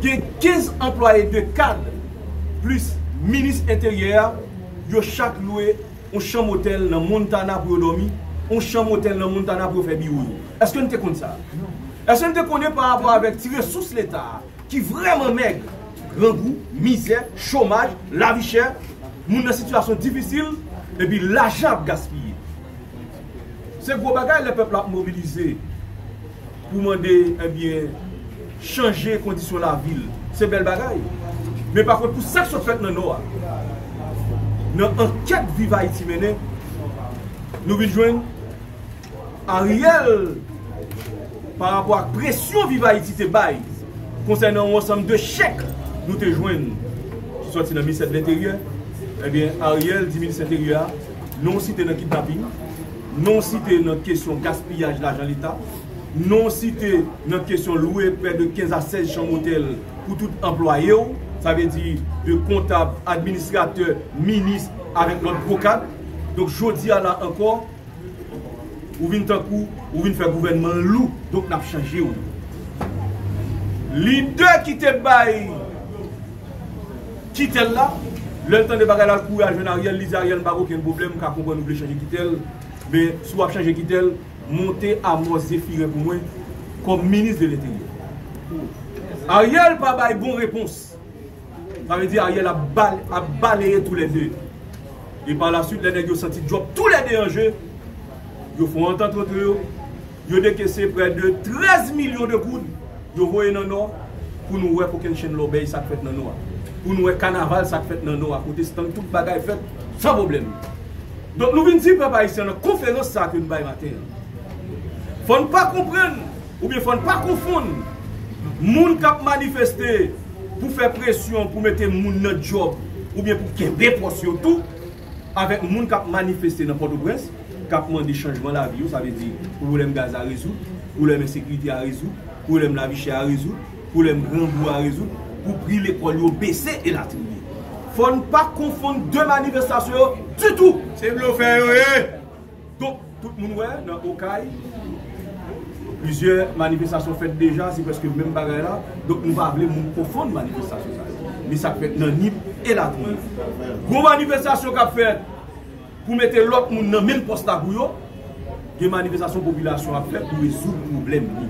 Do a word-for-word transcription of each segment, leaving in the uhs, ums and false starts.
Gen kenz anplwaye de kad, plis minis enteryè a, yo chak lwe yon chanm otèl nan Montana pou yo dòmi, yon chanm otèl nan Montana pou yo fè biwo yo. Èske n te konn sa? Èske n te konnen pa rapò avèk ti resous Leta a ki vrèman mèg, grangou, mizè, chomaj, lavi chè, moun nan sitiyasyon difisil, epi lajan ap gaspiye? Se gwo bagay lè pèp la ap mobilize pou mande, ebyen, chanje kondisyon lavi l. Se bèl bagay. Men pa kont, pou sa k sot fèt nan Nò a, nan ankèt Viv Ayiti mennen, nou vin jwenn Ariel, pa rapò ak presyon Viv Ayiti te bay konsènan yon ansanm de chèk nou te jwenn ki sòti nan ministè de Lenteryè, ebyen, Ariel di minis Enteryè a, non w site nan kidnaping, non w site nan kesyon gaspiyaj lajan Leta, non w site nan kesyon lwe prè de kenz a sèz chanm otèl pou tout anplwaye w, sa vle di de kontab, administratè, minis, avèk lòt gwo kad. Donk, jodi a la ankò, ou vin tankou, ou vin fè gouvènman an lou, donk n ap chanje w. Lidè ki te bay kitèl la, lè l tande bagay la, l kouri al jwenn Ariel, li di Ariel, m pa gen okenn pwoblèm, m ka konprann ou vle chanje kitèl, men si w ap chanje kitèl, monte Amos Zéphirin pou mwen kòm minis de Lenteryè. Ariel pa bay bon repons. Sa vle di Ariel ap bal-, ap baleye toulède. E pa la swit, lè nèg yo santi djòb toulède an je, yo fè yon antant antre yo, yo dekese prè de trèz milyon de goud, yo voye nan Nò, pou nou wè kokennchenn lòbèy sa k fèt nan Nò a. Pou nou wè kanaval sa k fèt nan Nò a, kote stand tout bagay fèt san pwoblèm. Donk, nou vin di pèp ayisyen nan konferans sa a ke n bay maten an, fò n pa konprann, oubyen fò n pa konfonn moun k ap manifeste pou fè presyon, pou mete moun nan djòb, oubyen pou kenbe pòs yo tou, avèk moun k ap manifeste nan Pòtoprens, k ap mande chanjman lavi yo, sa vle di pwoblèm gaz la rezoud, pwoblèm ensekirite a rezoud, pwoblèm lavi chè a rezoud, pwoblèm grangou a rezoud, pou pri lekòl yo bese, elatriye. Fò n pa konfonn de manifestasyon yo ditou. Se blofè yo ye. Donk, tout moun wè, nan Okay, plizyè manifestasyon fèt deja, se prèske menm bagay la. Donk, nou pa vle moun konfonn manifestasyon sa yo. Men sa k fèt nan Nip, elatriye. Gwo manifestasyon k ap fèt pou mete lòt moun nan menm pòs la pou yo, gen manifestasyon popilasyon ap fè pou rezoud pwoblèm li.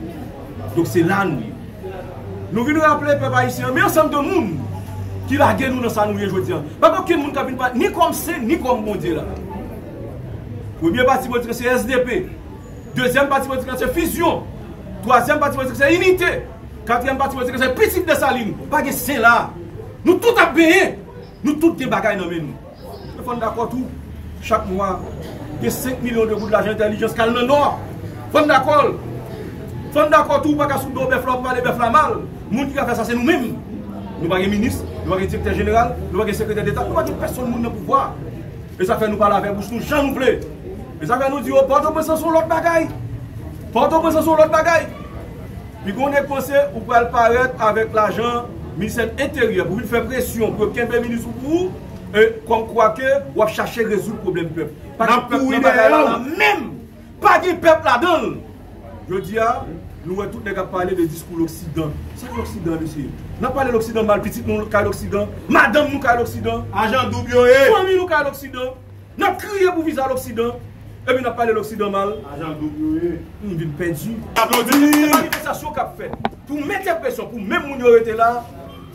Donk, se la nou ye. Nou vin raple pèp ayisyen an, men ansanm de moun ki lage nou nan sa nou ye jodi a. Pa gen okenn moun k ap vin pale, ni kòm sen, ni kòm Bondye la. Premye pati politik se S D P. Dezyèm pati politik se Fizyon. Twazyèm pati politik se Inite. Katriyèm pati politik se Pitit Desalin. Pa gen sen la. Nou tout ap benyen. Nou tout gen bagay nan men nou. Fò n dakò tou, chak mwa, gen senk milyon de goud lajan entèlijans k al nan Nò. Fò n dakò l. Fò n dakò tou, ou pa ka sou do bèf la, ou pa pale bèf la mal. Moun ki ka fè sa, se nou menm. Nou pa gen minis, nou pa gen direktè jeneral, nou pa gen sekretè deta, nou pa gen pèsonn moun nan pouvwa. E sa fè nou pale avèk bouch nou jan nou vle. E sa fè nou di yo, Pòtoprens lan se yon lòt bagay. Pòtoprens lan se yon lòt bagay. Pi gon nèg panse ou pral parèt avèk lajan Ministè Enteryè pou vin fè presyon pou yo kenbe minis ou pou ou, e, kòmkwa ke w ap chache rezoud pwoblèm pèp. Pa gen pèp nan bagay la la menm. Pa gen pèp ladan l. Jodi a, nou wè tout nèg ap pale de diskou Loksidan. Sa k Loksidan, mesye? N ap pale Loksidan mal, pitit nou kay Loksidan, madanm nou kay Loksidan, ajan doub yo ye, fanmi nou kay Loksidan. N ap kriye pou viza Loksidan, epi n ap pale Loksidan mal. Ajan doub yo ye. M vin pèdi. Aplodi. Se manifestasyon k ap fèt pou mete presyon, pou menm moun yo rete la.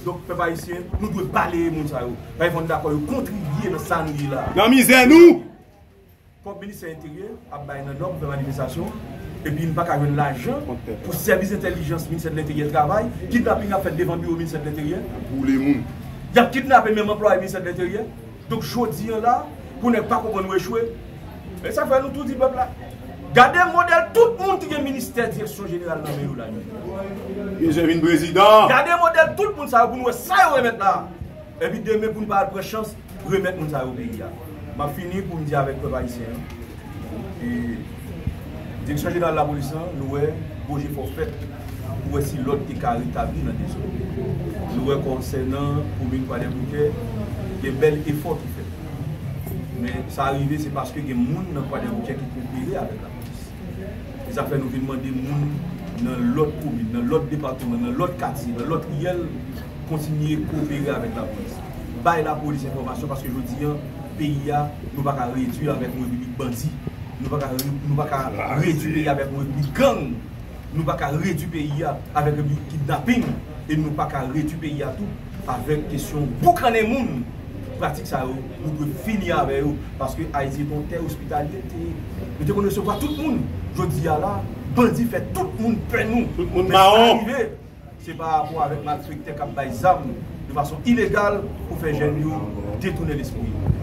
Donk, pèp ayisyen, nou dwe baleye moun sa yo. Paske fò n dakò yo kontribye nan sa nou ye la. Nan mizè nou. Kòb ministè enteryè ap bay nan Nò pou fè manifestasyon, epi n pa ka jwenn lajan pou sèvis entèlijans ministè de Lenteryè travay, kidnaping ap fèt devan biwo ministè de Lenteryè. Boule moun. Y ap kidnape menm anplwaye ministè de Lenteryè. Donk, jodi a la, pou nèg pa konprann ou echwe. E sa fè nou tou di pèp la, gade modèl tout moun ki gen ministè direksyon jeneral nan men yo la. Yo vin prezidan. Gade modèl tout moun sa yo pou nou wè sa yo remèt la. Epi demen pou n pa al pran chans remèt moun sa yo peyi a. M ap fini pou m di avèk pèp ayisyen an, e, Direksyon Jeneral Lapolis lan, nou wè gwo jefò fèt pou wè si lòd te ka retabli nan de zòn. Nou wè konsènan komin Kwadèboukè, gen bèl efò ki fèt. Men sa rive, se paske gen moun nan Kwadèboukè ki koopere avèk lapolis. E sa fè nou vin mande moun nan lòt komin, nan lòt depatman, nan lòt katye, nan lòt riyèl, kontinye kopere avèk lapolis. Bay lapolis enfòmasyon, paske jodi a, peyi a, nou pa ka redwi avèk yon repiblik bandi. Nou pa ka, re- nou pa ka redwi peyi avèk yon repiblik gang. Nou pa ka redwi peyi a avèk repiblik kidnaping. E nou pa ka redwi peyi a tou avèk kesyon boukannen moun. Pratik sa yo, nou dwe fini avè yo. Paske Ayiti se yon tè ospitalye, te, nou te konn resevwa tout moun. Jodi a la, bandi fè tout moun pè nou. Tout moun mawon. Se pa rapò avèk malfektè k ap bay zam de fason ilegal pou fè jèn yo detounen lespri yo.